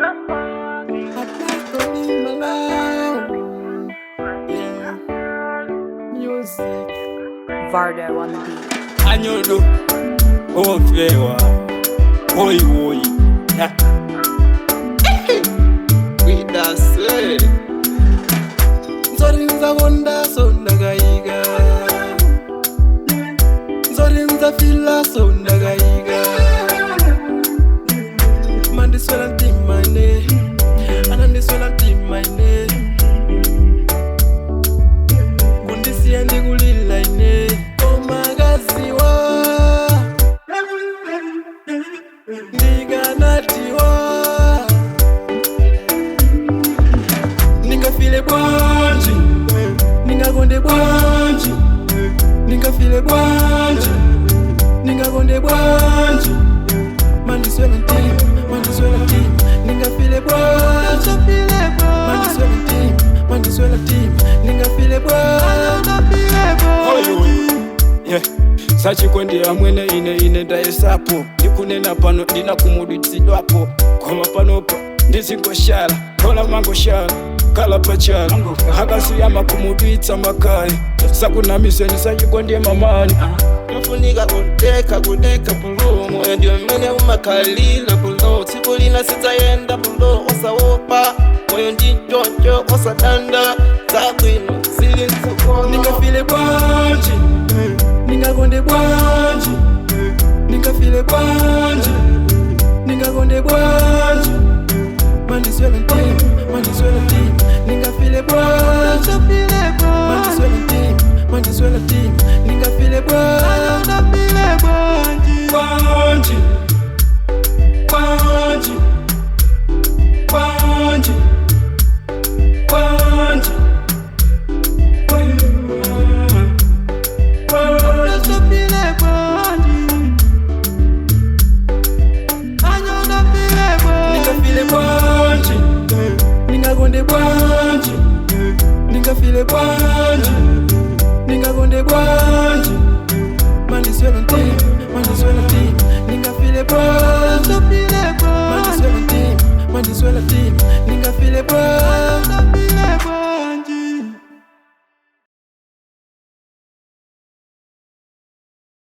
Yeah. Music. Vardo on the beat. Anyodo ofewa oi oi. Widase. Nzorinza wonda sondagaiga. Nzorinza fila sondagaiga. Mandiswela ntimane. Anandiswela ntimane. Kundisiya ndikulila ine. Omagaziwa. Ndikanatiwa. Ningafile bwanji, ningakonde bwanji, ningafile bwanji, ningakonde bwanji. Mandiswela ntima, mandiswela ntima, ningafile bwanji, mandiswela ntima, mandiswela ntima, ningafile bwanji. Oi oi. Yeah. Sachikondi amwene ine ndayesapo ndikunena pano ndinakumuditsidwapo koma panopa ndizingoshala kola mangoshala kala pachala akasiyama kumudwitsa makali sakunamiseni sachikondi mamani. Mfunika kudeka kudeka pulo moyo ndio mmene umakhalila pulo tsiku lina sidzayenda pulo osaopa moyo ndi choncho osadanda zabwino zili mtsogolo. Ningafile bwanji, ningakonde bwanji, ningafile bwanji, ningakonde bwanji. Mandiswela ntima, mandiswela ntima, ningafile bwanji, mandiswela ntima, mandiswela ntima, ningafile bwanji. Bwanji bwanji bwanji bwanji bwanji. Ningafile bwanji, ningakonde bwanji, ningafile bwanji, ningakonde bwanji. Mandiswela ntima, mandiswela ntima, ningafile bwanji, mandiswela ntima, mandiswela ntima, ningafile bwanji.